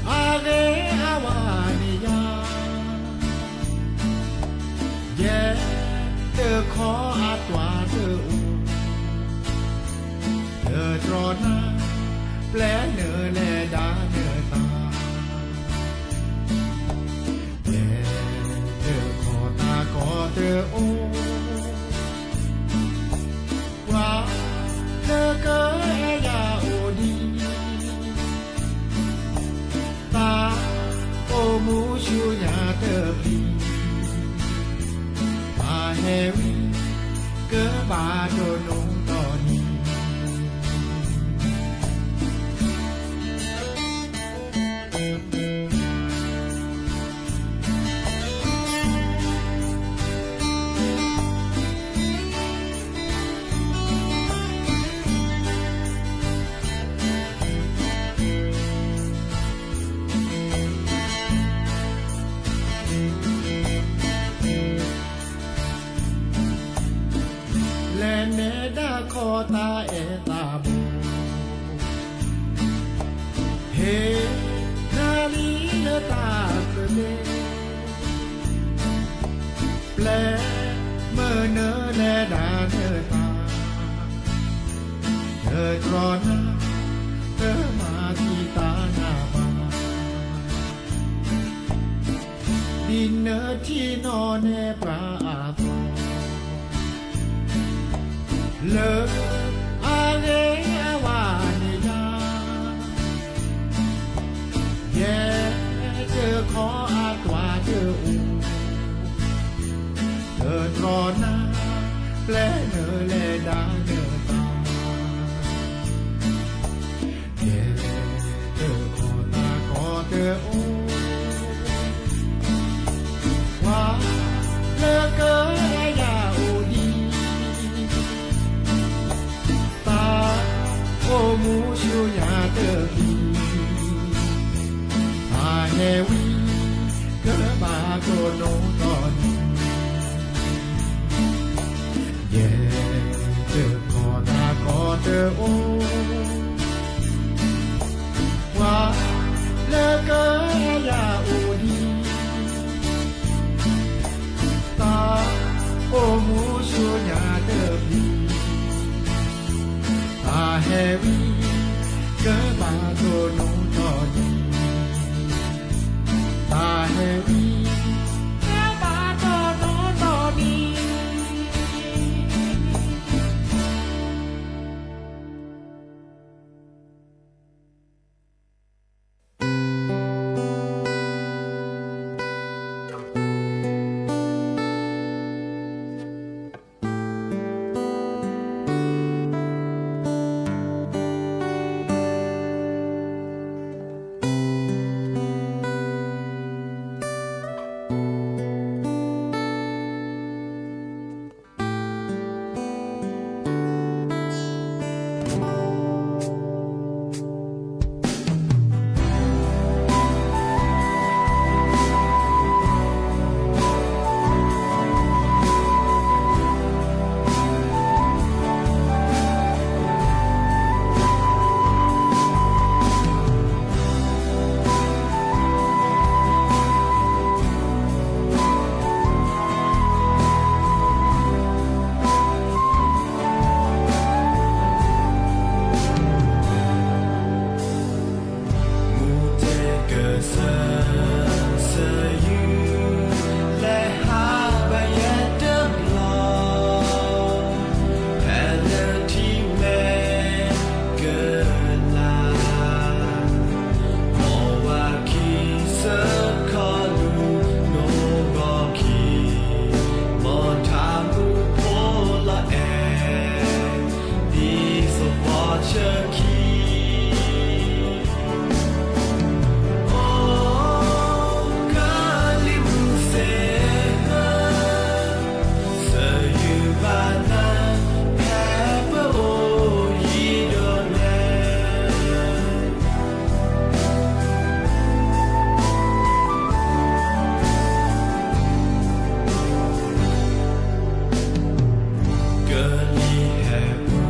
အဂ့ၤအဝါန့ၣ်ယၤ, ယဲတခီအသွဲၣ်တအိၣ်, တတြီနၤ ပျဲနုာ်လဲၤဒၣ်နသး, ယဲတခီတၢ်ကီတအိၣ် ပှၤလၢကအဲၣ်ယၤအိၣ်ဒံး, သးအိၣ်မူဆူညါတပျံၤ, တၢ်ဟဲဝံ ကဘၣ်ဒိၣ်နီၢ်နီၢ်န့ၣ် လဲၤနဲဒၣ်ခီတၢ်အဲၣ်တၢ်ဘီ, ဟ့ၣ်နၤလံလၢတၢ်သဘျ့, ပျဲမုၢ်နုာ်လဲၤဒၣ်နသး, တတြီနၤ တမၤသံတၢ်နၤဘၣ်. ဒ်နထံၣ်နီၣ်နဲၣ်ပှၤအသီ လၢအဂ့ၤအဝါန့ၣ်ယၤ, ယဲတခီအသွဲၣ်တအိၣ်, တတြီနၤ ပျဲနုာ်လဲၤဒၣ်နသး, ယဲတခီတၢ်ကီတအိၣ်, ပှၤလၢကအဲၣ်ယၤအိၣ်ဒံး, သးအိၣ်မူဆူညါတပျံၤ, တၢ်ဟဲဝံ ကဘၣ်ဒိၣ်နီၢ်နီၢ်န့ၣ် ယဲတခီတၢ်ကီတအိၣ်, ပှၤလၢကအဲၣ်ယၤအိၣ်ဒံး, သးအိၣ်မူဆူညါတပျံၤ, တၢ်ဟဲဝံ ကဘၣ်ဒိၣ်နီၢ်နီၢ်န့ၣ်, တၢ်ဟဲဝံ ကဘၣ်ဒိၣ်နီၢ်နီၢ်န့ၣ်.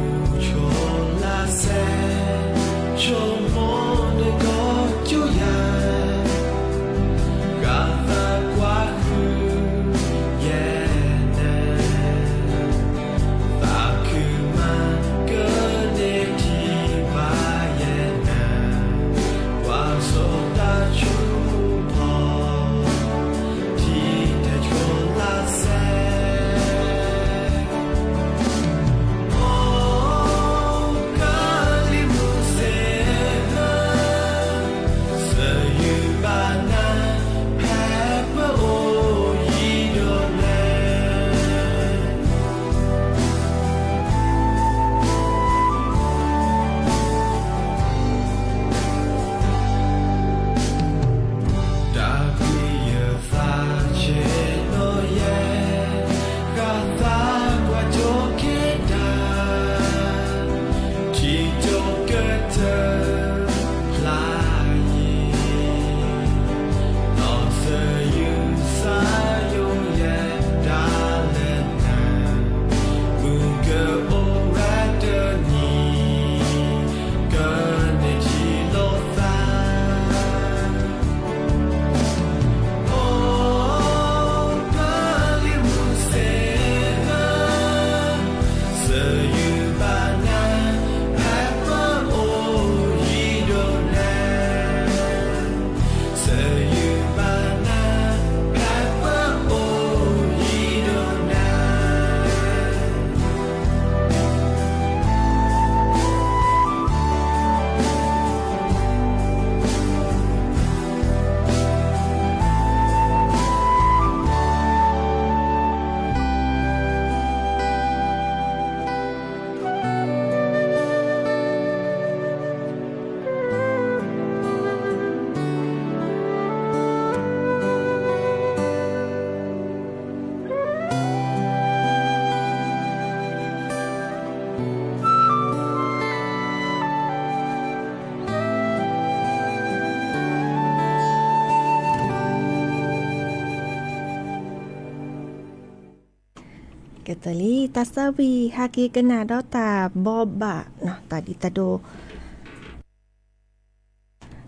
ကတၢၢ်လံ တၢ်သၢဝံၤ ဟဲက့ၤကနၣ်ဒီးတၢ်ဘီဘၣ် တၢ်ဒ်တၢ်ဒိ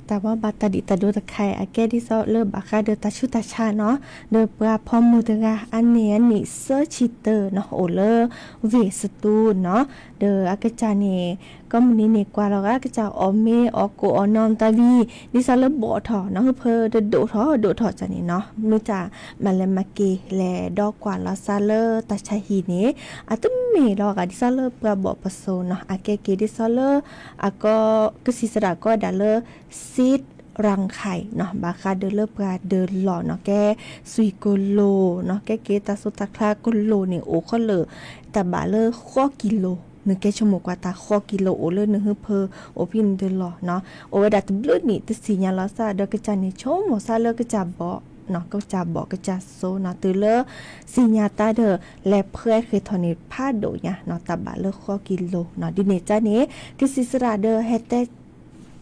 တၢ်ဘီဘၣ်တၢ်ဒ်တၢ်ဒိတခါအံၤ အကဲဒ်သိးလၢဘၣ်ဃးဒီးတၢ်ဆူးတၢ်ဆါနီၤ, ဒီးပှၤဖီမုၢ်တဂၤ အန့ၢ်အနံၣ်သၢဆံတၢနီၤ အိၣ်လၢ ဝ့ၢ်စတူးနီၤ, ဒီးအကစၢ်န့ၣ် ကိးမုၢ်နံၤန့ၣ် ကွၢ်လီၤဂာ်ကစၢ်အီၣ်မ့ၤအီၣ်ကိၣ်အီၣ်နီၢ်တၢ်ဝံၤ ဒ်သိးလၢဘိးထီၣ်နီၤ ဟၢဖၢဒဒိၣ်ထီၣ်ဒိၣ်ထီၣ်ကန့ၣ်နီၤ မ့ၢ်တၢ်မၤလဲၤမၤက့ၤ လဲၤဒီးကွၢ်လီၤသးလၢတၢ်ဆါဟံၣ်န့ၣ် အတမ့ၢ်လီၤဂာ်ဒ်သိးလၢပှၤဘိးပစိၤနီၤ အကဲက့ၤဒ်သိးလၣ် အကီ ကစံးစရးကီးဒၣ်လၢ စံးရၣ်ခၢၣ်နီၤ ဘၣ်ဃးဒီးလၢပှၤဒၢးလီၢ်နီၤ ကဲ စွံၣ်ကလိၣ်နီၤ ကဲက့ၤတၢ်စိတၢ်ချါကလိၣ်န့ၣ် အိၣ်ဃီလၢ တၢ်ဘၣ်လၢဃိးကံလိၤ နကဲဆိကမိၣ်ကွၢ်တၢ်ဃိးကံလိၤ အိၣ်လၢနဟၢဖၢ အိၣ်ဖဲနဒၢးလီၢ်နီၤ အိၣ်ဝဲဒၣ်တဘျုးနံၣ် တသ့ၣ်ညါလီၤသးဒီးကစၢ်န့ၣ် ဆိကမိၣ်သးလၢကစၢ်ဘိး ကစၢ်ဘိးကစၢ်စိနီၤ တုၤလၢ သ့ၣ်ညါတၢ်ဒီး လဲၤဖှဲဃ့ၢ်ထီၣ်န့ၣ် ဖးဒိၣ်ညါနီၤ တၢ်ဘၣ်လၢဃိးကံလိၤနီၤ ဒ်န့ၣ်ကန့ၣ် ကစံးစရးဒီးဟဲတဲ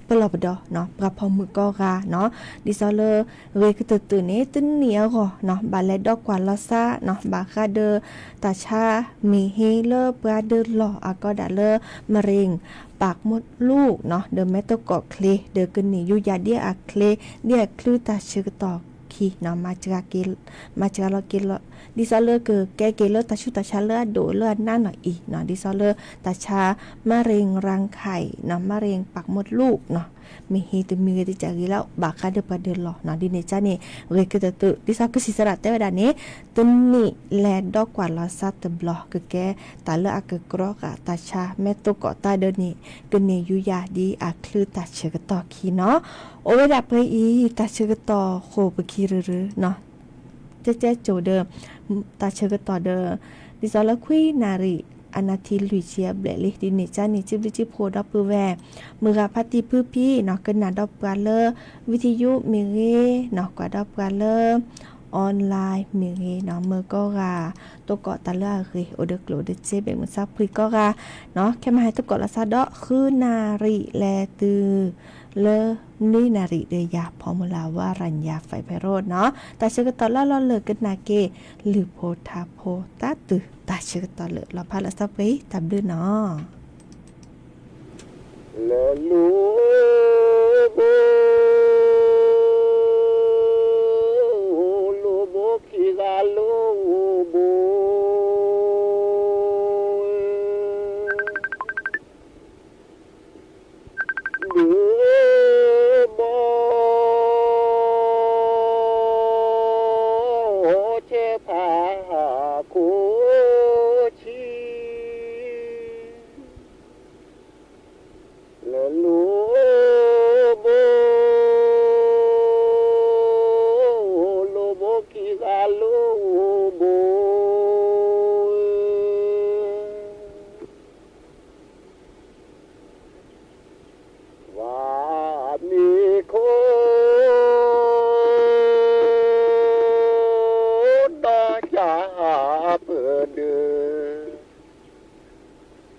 ပလီၢ်ပဒီနီၤ ပှၤဖီမုၢ်ကိးဂၤနီၤ ဒ်သိးလၢ ဂ့ၤကတၢၢ်တၢၢ်န့ၣ် တနံၣ်အဂီၢ်နီၤ ဘၣ်လဲၤဒီးကွၢ်လီၤသးနီၤ ဘၣ်ဃးဒီး တၢ်ဆါမ့ၢ်ဟ့လၢပှၤဒၢးလီၢ်အကီဒၣ်လၢ မရ့ၣ် ပာ်ကမူၣ်လူၣ်နီၤ ဒီးမဲာ်တကိးချ့ ဒီးကန့ၢ်ယူၤယၤဒ်အချ့ ဒ်အချုးတၢ်ဆၢကတီၢ်ခံနီၤ မၤစှၤလီၤက့ၤလီၤ ဒ်သိးလၢကကဲက့ၤလၢတၢ်ဆူးတၢ်ဆါလၢအဒိၣ်လၢအနးနီၢ်အံၤနီၤ ဒ်သိးလၢတၢ်ဆါ မရ့ၣ်ရၣ်ခၢၣ်နီၤ မရ့ၣ်ပာ်ကမူၣ်လူၣ်နီၤ မ့ၢ်ဟ့တမံၤဂ့ၤတကးဂ့ၤလၢဘၣ်ဃးဒီးပှၤဒၢးလီၢ်နီၤ ဒ်န့ၣ်ကန့ၣ် ဂ့ၤကတၢၢ်တၢၢ် ဒ်သိးကစံးစရးတဲဝဲဒၣ်န့ၣ် တနံၣ်လဲၤဒီးကွၢ်လီၤသးတဘျီ ကကဲတၢ်လၢအကကြီဂာ်တၢ်ဆါ မဲာ်တကိးတၢ်ဒီးန့ၣ် ကန့ၢ်ယူၤယၤဒ်အချုးတၢ်ဆၢကတီၢ်ခံနီၤ အိၣ်ဝဲဒၣ်ပှဲၤအံၤ တၢ်ဆၢကတီၢ်ဃိာ်ပခံရုရုနီၤ ကဲကဲကၠိဒီး တၢ်ဆၢကတီၢ်ဒီး ဒ်သိးလၢခွံနၣ်ရံၣ် အနၢ်ထံလွံၢ်ဆံအဘျဲၣ်လံ ဒ်န့ၣ်ကန့ၣ် စံးဘျုးစံးဖှိၣ်ဒီပုၢ်ဝဲၢ် မုၢ်ဂၤဖါတံၢ်ဖုဖံနီၤ ကနၣ်ဒီးပှၤလၢ ဝံၤထံယိမ့ၢ်ဂ့ၤနီၤ ကွၢ်ဒီးပှၤလၢ online မ့ၢ်ဂ့ၤနီၤ မုၢ်ကိးဂၤ သကိးတၢ်လၢအဂ့ၤ အိၣ်ဒီးကျိၣ်ဒီးစ့ ဘဲၣ်မုၢ်ဆါဖှံကိးဂၤနီၤ ခဲမၤဟဲသကိးလီၤသးဒီး ဃုနၣ်ရံၣ်လဲၤတုၤ လၢနွံနၣ်ရံၣ်ဒီးယၤ ဖီမုၢ်လၢ်ဝါရၤညါ ဖဲဖဲရိနီၤ တၢ်ဆၢကတီၢ်လၢလီၤလၢာ်ကနၣ်က့ၤ လုၢ်ဖိထါဖိတၢ်တုၤ တၢ်ဆၢကတီၢ်လၢာ်လီၤဖးလၢသးပှဲၤအံၤ တၢ်ဘျုးနီၤ လၢလူဘိ လူဘိခံဂၤလူဘိ လူဘိ ဆဲဖးခိၣ်ဆံ လၢလူဘိ လူဘိခံဂၤလူဘိ ဝၤမ့ၢ်ခိၣ် ဒီးကၢ်ပဒုး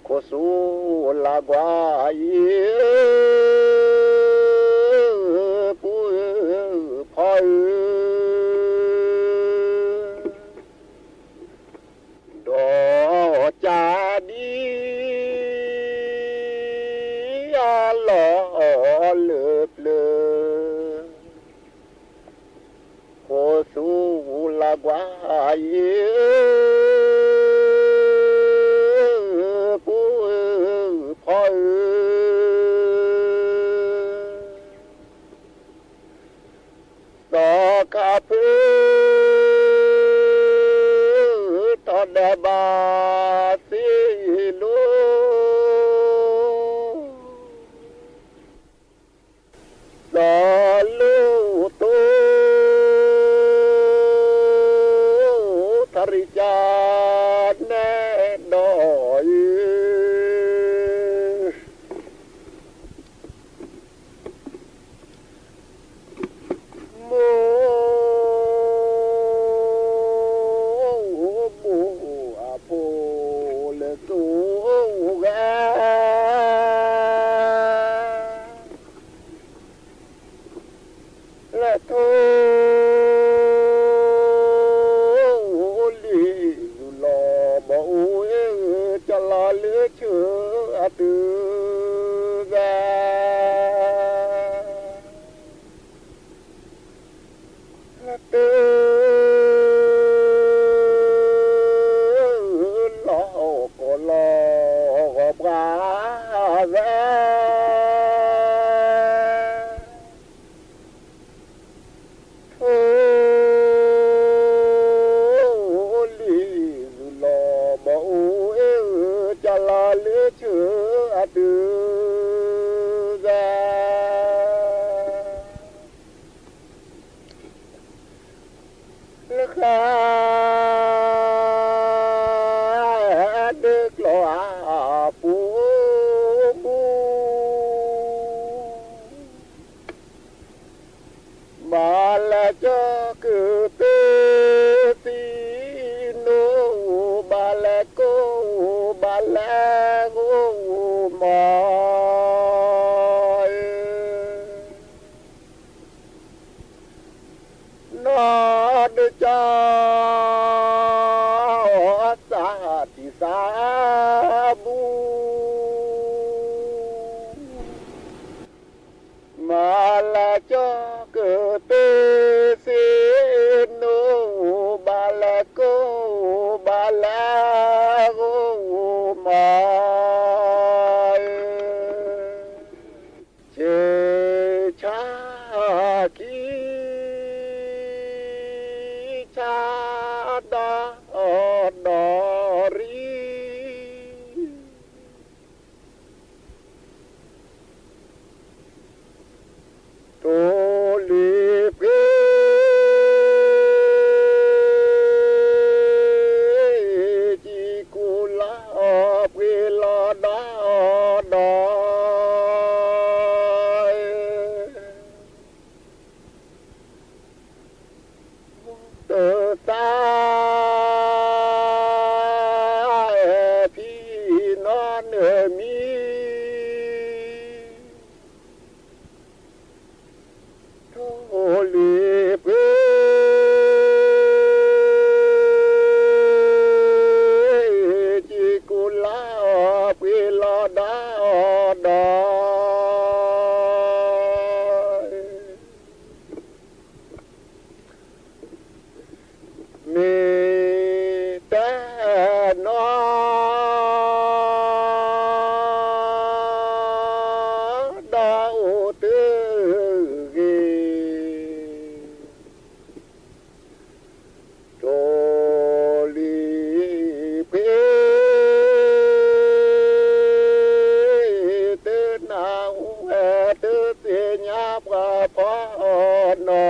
ခိၣ်ဆူလၢ်ကွၢ်အံၤ ပုၢ်ဖီဧၢ ဒီးကၢ်ဒံ အလီၢ်လၢပျၢၤ ခိၣ်ဆူလၢ်ကွၢ်အံၤ ပုၢ်ဖီဧၢ စီၤခါဖၢ ထီၣ်ဒီးဘၣ်သ့ၣ်လိ စီၤလိၣ်တိ ထရံး မံၤ ထိၣ်လွံၢ်ပှ့ၤ ကံၢ်ကူလါအီၤပှ့ၤလီၤဒါအီၤဒီး မ့ၢ်တနီၤ ဒီးအိၣ်တဂ့ၤ ထိၣ်လွံၢ်ပှ့ၤ တနၢ်ဟူဝဲ တသ့ၣ်ညါပှၤဖီနီ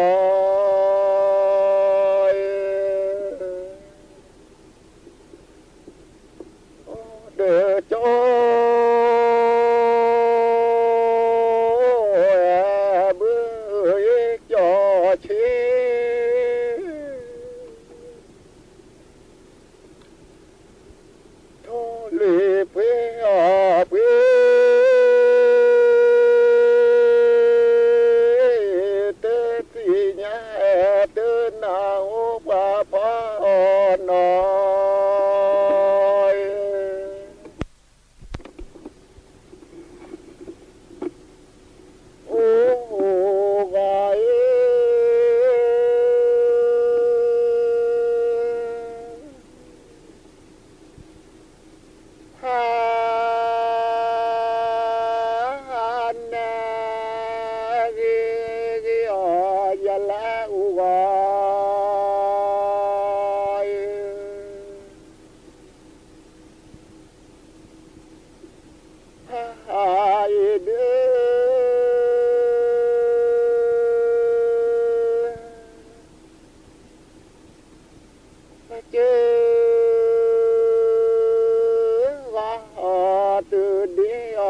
ၤ ဒီးကၠီ ဘုကၠီဆ့ ထိၣ်လွံၢ်ပှ့ၤအီၤပှ့ၤ တသ့ၣ်ညါ တနၢ်ဟူပှၤဖီနီၤ အိၣ်ဂၤအံၤ ဟါ နဂ့ၤဂ့ၤအီၤ ယလဲၤအိၣ်ဂၤအံၤ ဟါအံၤဒုး ကၢဂၤအီၤ တုၤဒ့အီၤ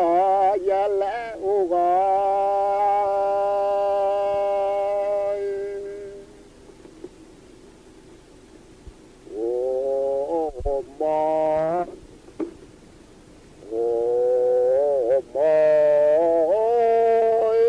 ယလဲၤအိၣ်ဂၤ အိၣ်မး အိၣ်မး အိၣ်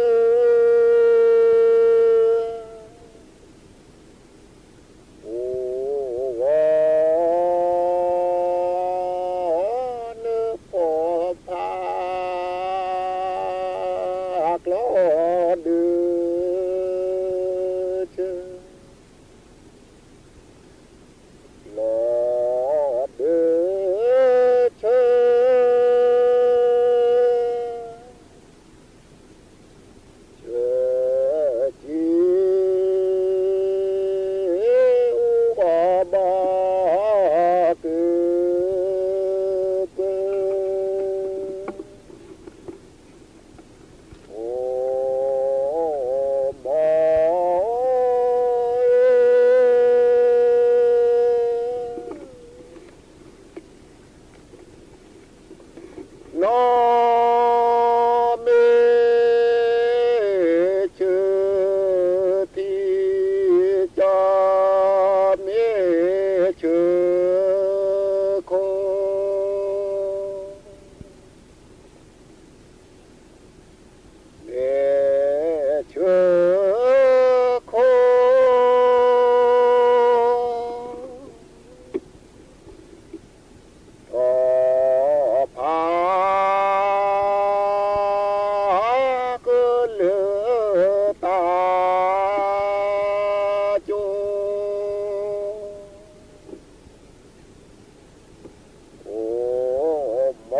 ဂၤ နဖိဖး ကျီဒုး ဆၢ လီၤဒုးဆၢ ဆၢကံ အိၣ်အီၤဘၣ်ကၢကၢ အိၣ်မး နီၢ်မ့ၢ်ဆၢထံ ကၠီမ့ၢ်ဆၢခိၣ် မ့ၢ်ဆၢခိၣ် ထီၣ်ဖးကလၢတၢ်ကၠိ အိၣ်မး ဆ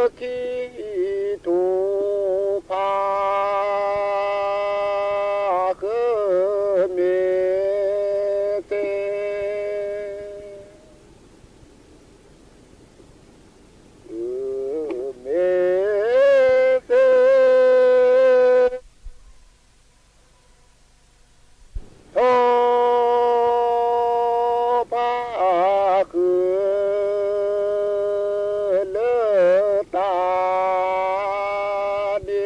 ၢခံထူၣ်ဖး ဃၢမ့ၢ်သ့ မ့ၢ်သ့ ထီၣ်ဖးဃုာ်လၢတၢ်ဒ့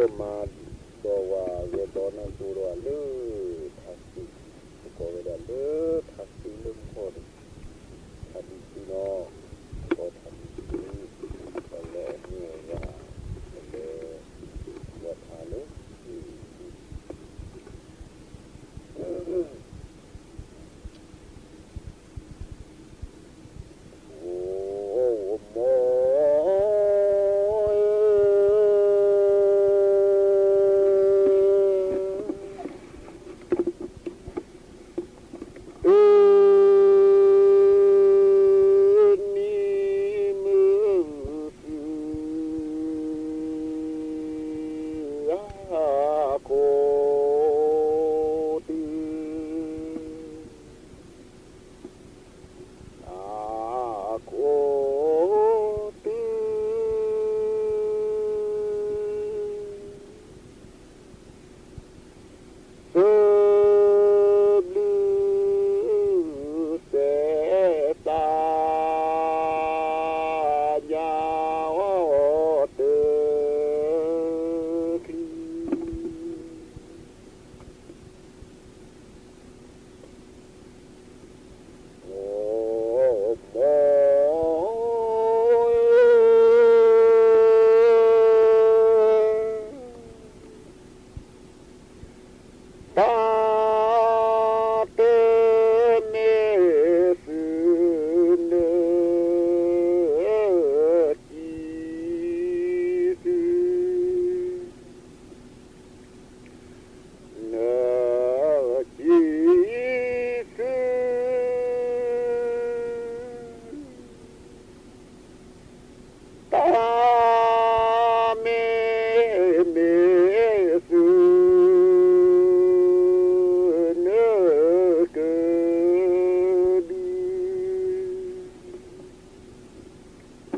မၤဒီးဝဲဂဲၤဒီးနၢ်ကၠိဒီးလၢထးစ့, ပကိးဝဲဒၣ်လၢထးစ့လၢမူခိၣ်န့ၣ်, ထးဒံစ့နီၤ, ပကိးထးဒံစ့, ပလဲၤမ့ၢ်ဝဲဒၣ်, ပလဲၤ, ဝဲထးလၢ, တၢ်တမ့ၢ်သုနၢ ကံသု, နၢကံသု, တၢ်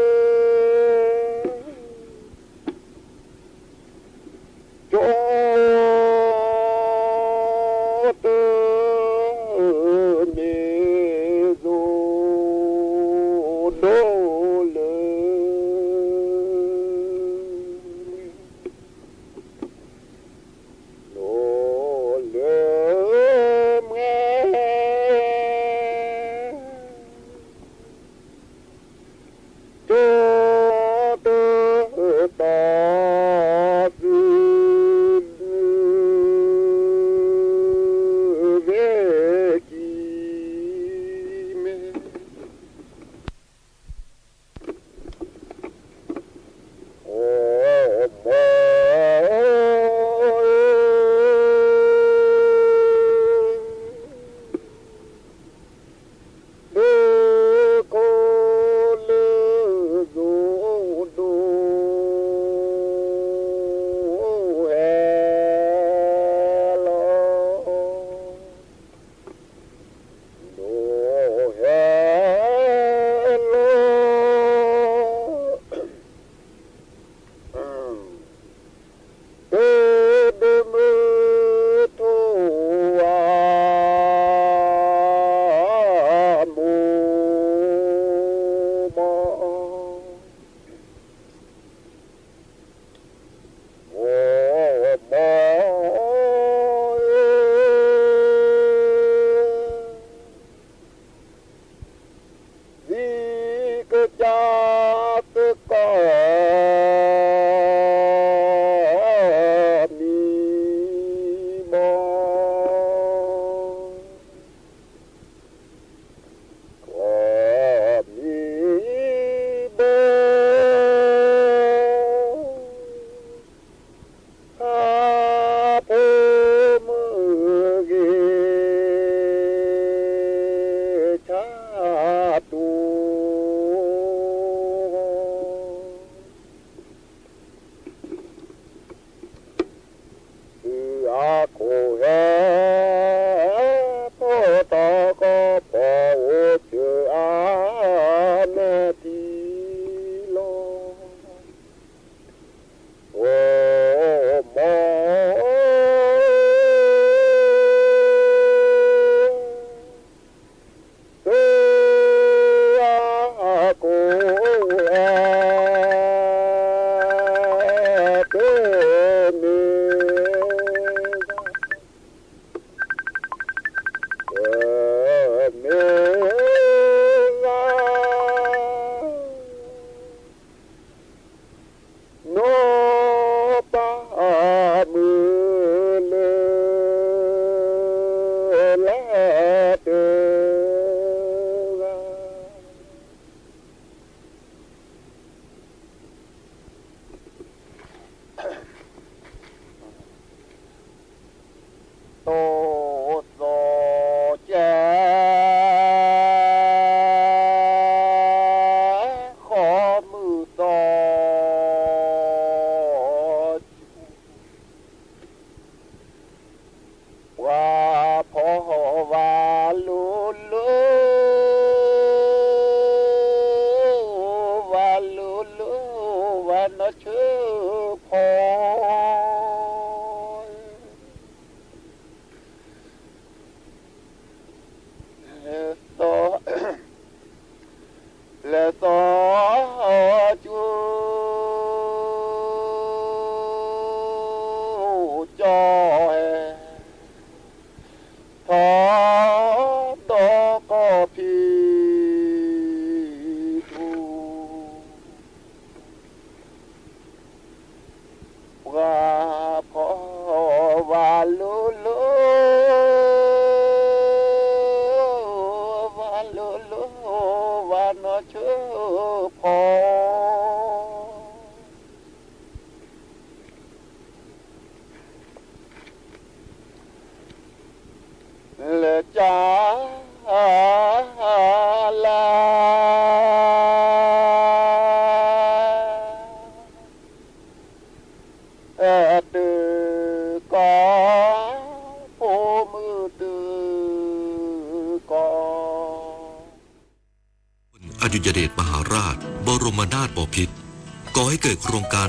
မ့မ့ၢ်သုနၢကဒု အိၣ်မီၢ် ကၠီ တမ့ၢ်သိး ဒိၣ်လၢ လိၤလၢမွဲ ကၠီ တတီ သု ဝဲကံမဲ အိၣ်မီၢ် ဒိၣ်ခိၣ်လၢသိး ဒိၣ်ဟဲလီၤ ဒိၣ်ဟဲလီၤ တဒိးမုၢ်ထီၣ်အမိၢ်မီၢ် မိၢ်မီၢ် သံကစၢ်သကိးမံမီၢ် ကိးမံဘီ ဟးဖိမုၣ်ဂ့ၤဆၣ်တူၢ် သုးအခိၣ်ဟဲ ဖီၣ်ထီၣ်ကီၢ်ဖီၣ်အိၣ်စၢၤအါ နၢ်ထံလီၤ မိၢ်မီၢ် သု ကၢ်လၢ တုၤကီၢ် ဖိမုၣ်တုၤကီၢ် พลเอกอดุลยเดชมหาราช บรมนาถบพิตร ก่อให้เกิดโครงการ